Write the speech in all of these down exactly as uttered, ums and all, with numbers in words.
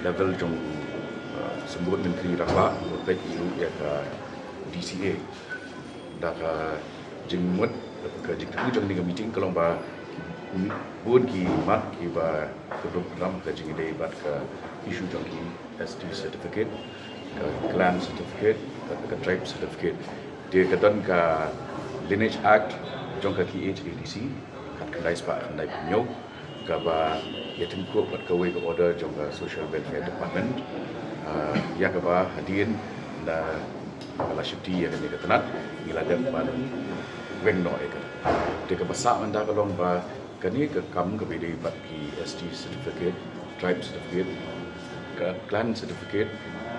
Level jong, uh, Symbud Myntri Rangbah, u peit ïa ka D C A. Da ka jingmut, ka jingthmu jong kane ka meeting ka long ba bun ki mat kiba kynduh kynram ka jingïadei bad ka issue jong ki S T certificate, ka clan certificate, ka, ka tribe certificate. Te ka don ka Lineage Act jong ka K H A D C, khatkhyndai spah khyndaiphew hynñiew, kaba ïatyngkhuh bad kawei ka order jong ka Social Welfare Department. Ah, ïa kaba hadien da ka la shimti ïa kane ka tnat, ngi la dep ban weng noh ïa ka. Te kaba sah mynta ka long ba kane ka kam kaba ïadei bad ki S T certificate, tribe certificate, ka clan certificate,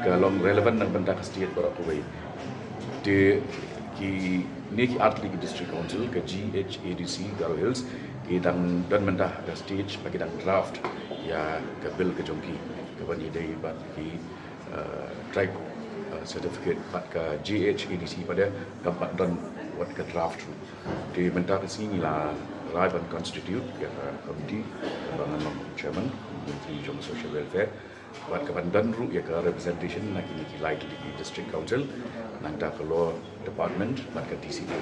ka long relevant na ka bynta ka state baroh kawei. Te kine ki artylli ki District Council, ka G H A D C Garo Hills, ki dang don mynta ha ka stage ba ki dang draft ïa ka bill ka jong ki, kaban ïadei bad ki, uh, tribe, uh, certificate, bad ka G H A D C pat de kam pat don wat ka draft ruh. Te mynta ka sngi ngi la rai ban constitute ïa ka committee, kaba ngan long chairman, Myntri jong Social Welfare, bad kaban don ruh ïa ka representation na kine ki lai tylli ki District Council, nangta ka Law Department bad ka D C A.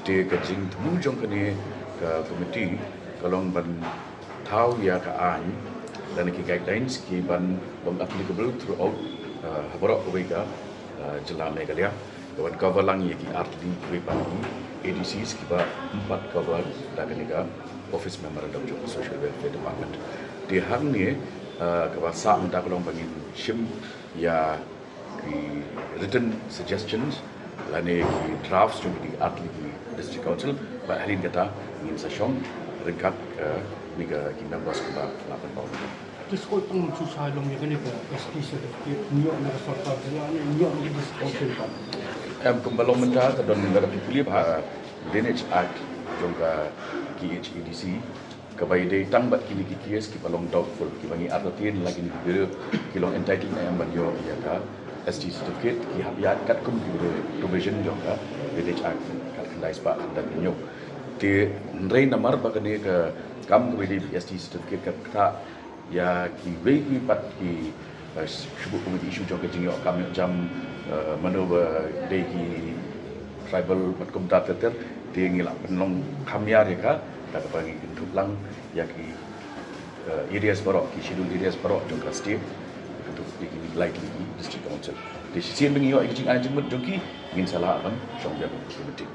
Te ka jingthmu jong kane ka committee ka long ban thaw ïa ka aiñ lane ki guidelines kiban long applicable throughout, uh, ha baroh kawei ka, uh, jylla Meghalaya, kaban cover lang ïa ki artylli kiwei pat ki A D Cs kiba ym pat cover da kane ka Office Memorandum jong ka Social Welfare Department. Te hangne, uh, kaba sah mynta ka long ba ngin shim ïa ki written suggestions lane ki drafts jong ki artylli ki District Council, bad hadien kata ngin sa shong ryngkat, uh, kine ki members kiba la pynpaw. Te shu tang mynta shu sa long ïa kane ka S T certificate, ngi ïoh na ka sorkar jylla ne ngi ïoh na ka District Council pat? Em, kumba long mynta ka don na ka phi pule ba ha Lineage Act jong ka K H A D C, kaba ïadei tang bad kine ki case kiba long doubtful, kiba ngi artatien la kine ki briew ki long entitled ne em ban ïoh ïa ka S T certificate, ki hap ïaid katkum ki briew provision jong ka Lineage Act khatkhyndai spah khyndaiphew hynñiew. Te hynrei namar ba kane ka kam kaba ïadei bad S T certificate ka ktah ïa kiwei kiwei pat ki, eh, shu buh kum ki issue jong ka jingïoh kam ïoh jam, eh, mano ba dei ki tribal bad kumta ter ter, te ngi la pynlong kham ïar ïa ka, da kaba ngi kynthup lang ïa ki, eh, areas baroh, ki schedule areas baroh jong ka state, kynthup ïa ki lai tylli ki District Council. Te shisien ba ngi ïoh ïa ki jingaiñ jingmut jong ki, ngin sa lah ban shong biang ïa ka committee.